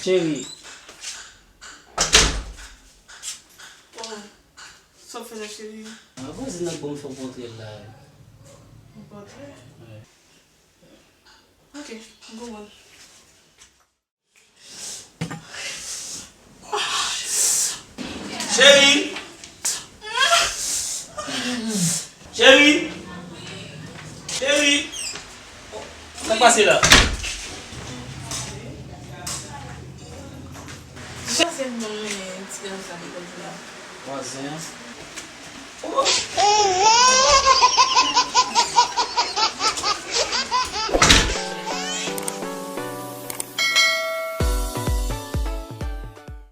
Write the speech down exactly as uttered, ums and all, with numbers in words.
Cheri. Oh, sa w fè la, cheri? Mwen vwazin nan k ban m fè yon pòtre la. Yon pòtre? Wi. Ok, m konprann. Cheri! Cheri! Cheri! Sa k pase la? Vwazen ban mwen ti gaz la lekòl la. Vwazen an? Oh,